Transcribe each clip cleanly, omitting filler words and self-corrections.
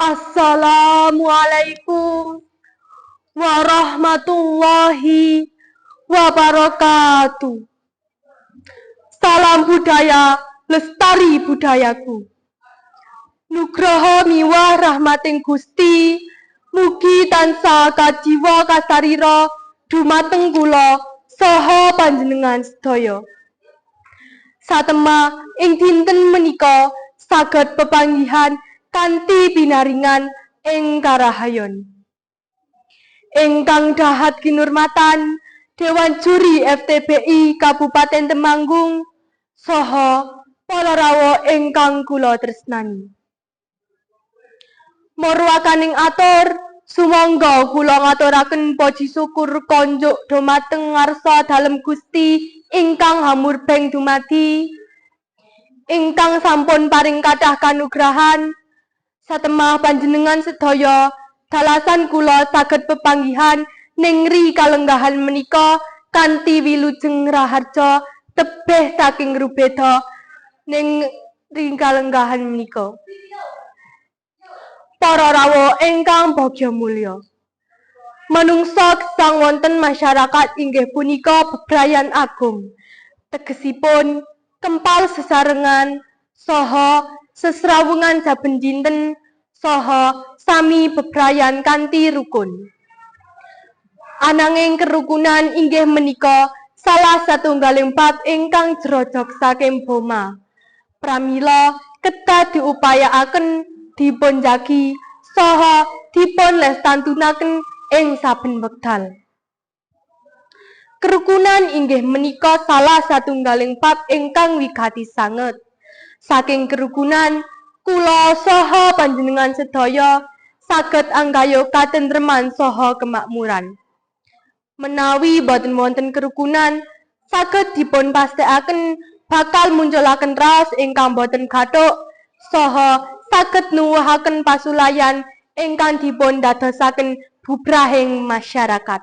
Assalamualaikum warahmatullahi wabarakatuh. Salam budaya, lestari budayaku. Nugroho miwah rahmating Gusti, mugi tansah kajiwa kasarira dumateng kula saha panjenengan sedaya. Satemah ing dinten menika saged pepanggihan kanthi pinaringan ing karahayon. Ingkang dahat kinurmatan Dewan Juri FTBI Kabupaten Temanggung saha para rawuh ingkang kula tresnani. Murwakaning atur, sumangga kula ngaturaken puji syukur konjuk dumateng ngarsa dalem Gusti ingkang hamurbeng dumadi, ingkang sampun paring kathah kanugrahan satemah panjenengan sedaya dalasan kula saged pepanggihan ning ri kalenggahan menika kanthi wilujeng raharja tebih saking rubeda ning ri kalenggahan menika. Para rawuh ingkang bagya mulya. Manungsa gesang wonten masyarakat inggih punika bebrayan agung. Tegesipun kempal sesarengan saha sesrawungan saben dinten saha sami bebrayan kanthi rukun. Ananging kerukunan inggih menika salah satunggaling bab ingkang jrojog saking boma. Pramila kedah diupayakaken, dipun jagi saha dipun lestantunaken ing saben wekdal. Kerukunan inggih menika salah satunggaling bab ingkang wigati sanget. Saking kerukunan, kula saha panjenengan sedaya saged anggayuh katentreman saha kemakmuran. Menawi boten wonten kerukunan, saged dipun pastekaken bakal munculaken raos ingkang boten gathuk saha saged nuwuhaken pasulayan ingkang dipun dadosaken bubrahing masyarakat.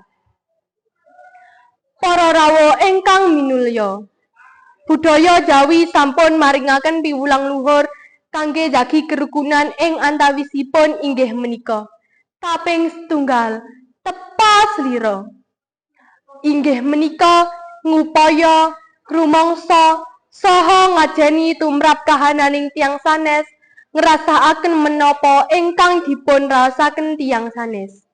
Para rawuh ingkang minulya, budaya Jawi sampun maringaken piwulang luhur kangge jagi kerukunan ing antawisipun inggih menika: Kaping setunggal, tepa slira. Inggih menika ngupaya, rumangsa, saha ngajeni tumrap kahananing tiyang sanes, ngrasakaken menapa ingkang dipun raosaken tiyang sanes.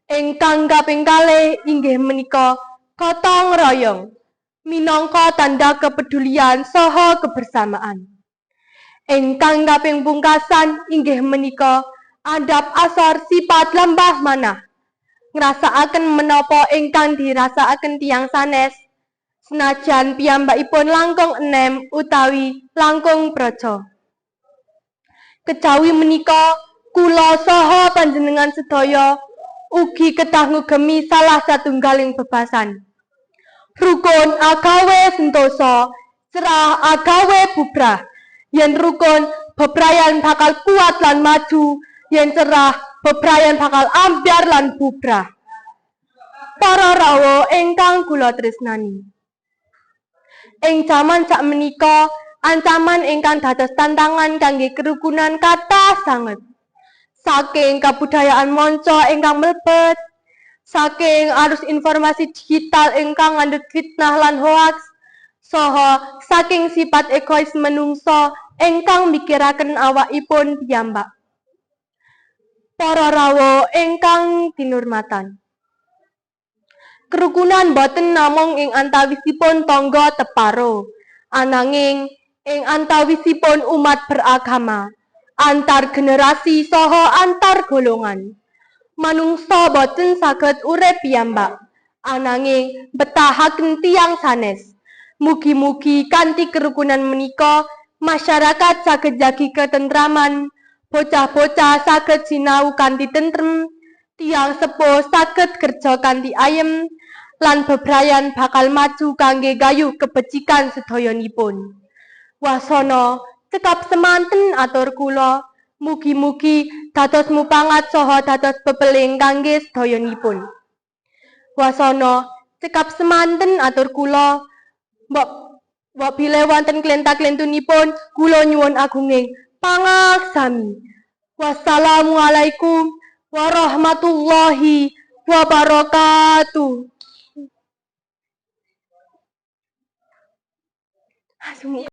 Ingkang kaping kalih inggih menika gotong royong, minangka tanda kepedulian saha kebersamaan. Ingkang kaping pungkasan inggih menika andhap asor sipat lembah manah, ngrasakaken menapa ingkang dirasakaken tiyang sanes, senajan piyambakipun langkung enem utawi langkung praja. Kejawi menika, kula saha panjenengan sedaya ugi kedah ngugemi salah satunggaling bebasan. Rukun agawe sentosa, crah agawe bubrah. Yen rukun, bebrayan bakal kuat lan maju, yen cerah, bebrayan bakal ambyar lan bubrah. Para rawuh ingkang kula tresnani. Ing jaman sakmenika, ancaman ingkang dados tantangan kangge kerukunan kathah sanget. Saking kabudayaan manca ingkang mlebet, saking arus informasi digital ingkang ngandhut fitnah lan hoaks, saha saking sifat egois menungsa ingkang mikiraken awakipun piyambak. Para rawuh ingkang tinurmatan. Kerukunan boten namung ing antawisipun tangga teparo, ananging ing antawisipun umat beragama, antar generasi saha antar golongan. Manungsa boten saged urip piyambak, ananging betahaken tiyang sanes. Mugi-mugi kanthi kerukunan menika masyarakat saged jagi ketentraman, bocah-bocah saged sinau kanthi tentrem, tiyang sepuh saged kerja kanthi ayem, lan bebrayan bakal maju kangge gayuh kebecikan sedayanipun. Wasana cekap semanten atur kula. Mugi-mugi dados mupangat saha dados pepeling kangge sedayanipun. Wasana cekap semanten atur kula. Mbok mbok bilih wonten klenta-klentunipun, kula nyuwun agunging pangaksami. Wassalamualaikum warahmatullahi wabarakatuh.